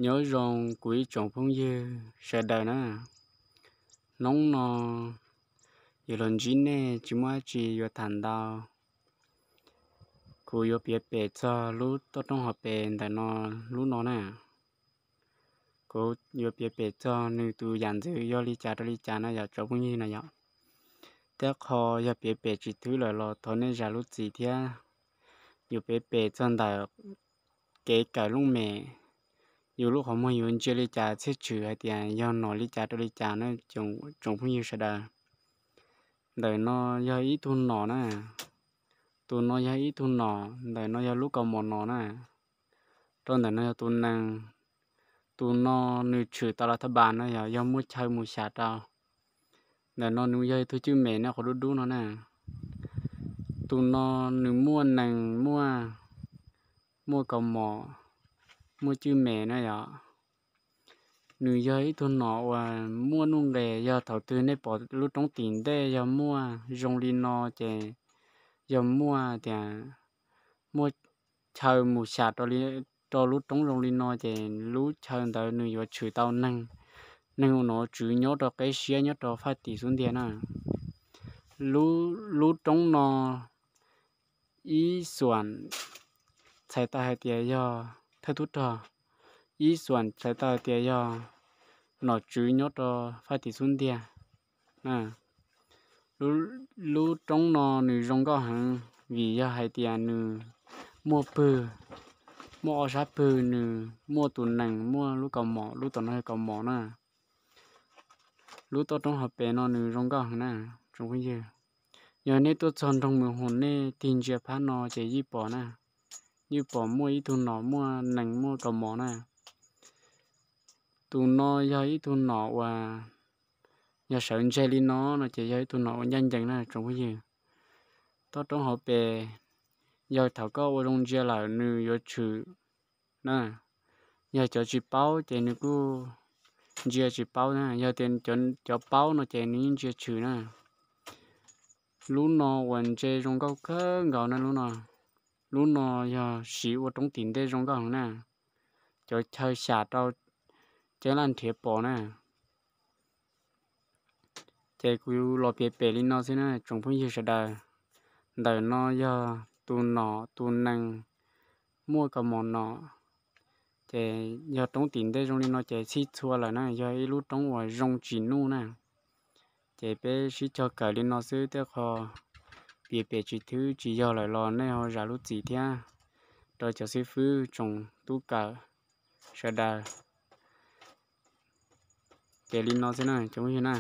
Nyob zoo kuv ib tsoom phooj ywg sawv daws na. Hnub no yus los ntsib nej tsis muaj dab tsi yuav tham ntau. Kuv yuav piav pem txog lub toj roob hauv pes ntawm no, lub no na. Kuv yuav piav pem txog nws tus yam ntxwv yog li cas rau li cas no yog tsoom phooj ywg na yom. Tej qho yog piav pem tsis thwb lawm los thov nej zam lub txim thiab. Yuav piav pem txog ntawm kev kawm looj mem, yus lub qhov muag yuav ntsia li cas thiaj tshwm hais tias yog nom li cas rau li cas na tsoom phooj ywg sawv daws. Ntawm no yog ib tug nom na, tus no yog ib tug nom, ntawm no yog lub kaus mom no na, rau ntawm no yog tus nees. Tus no nws tshwm tau las thaj npas no yog, yog muaj chaw mus xyam rau. Ntawm no nws yog ib tug cwj mem na, qhov dub dub no na. Tus no nws muaj nees, muaj, muaj kaus mom, muaj cwj mem na yom. Nws yog ib tug nom uas muaj nuj nqes, yog thaum twg nej pom lub roob tim ntej yog muaj zoo li no ces yog muaj tias muaj chaw mus xyam rau lub roob zoo li no ces lub chaw ntawd nws yuav tshwm tau neeg, neeg uas nom tswv nyob rau qeb siab nyob rau faj tim xub ntiag na. Lub roob no ib xuam txhais tau hais tias yog thawj tub rog, ib xuam txhais tau hais tias yog nom tswv nyob rau faj tim xub ntiag. Lub roob no nws zoo nkauj heev vim yog hais tias nws muaj pwg, muaj ob sab pwg, nws muaj tus nees, muaj lub kaus mom, lub tom no yog kaus mom na. Lub toj roob hauv pes no nws zoo nkauj heev na tsoom phooj ywg. Yog nej tuaj txog nroog Mus Hoos nej tig ntsia phab no ces yeej pom na, yeej pom muaj ib tug nom muaj nees muaj kaus mom na. Tus no yog ib tug nom uas yog sawv ntseg li no no ces yog ib tug nom uas ncaj ncees na tsoom phooj ywg. Toj roob hauv pes yog thaum koj ua zoo ntsia lawm nws yuav tshwm na. Yog cov tsis paub ces nws kuj ntsia tsis paub na, yog tias cov paub no ces nws yeej ntsia tshwm na. Lub no uas ntse zoo nkauj kawg nkaus na lub no. Lub no yog siv ua roob tim ntej zoo nkauj heev na, cov chaw xyam rau ceeb laj nrhiav pom na. Ces kuv los piav pem li no xwb na tsoom phooj ywg sawv daws. Ntawm no yog tus nom tus nees muaj kaus mom nom. Ces yog roob tim ntej zoo li no ces txhij txhua lawm na, yog ib lub roob uas zoo tsis nuj na. Ces peb sib cog kawm li no xwb, tej qho piav pem tsis thwb tsis yog lawm los nej ho zam lub txim thiab rau cov xib fwb tsoom tub kawm sawv daws. Ces li no xwb na cov phooj ywg na.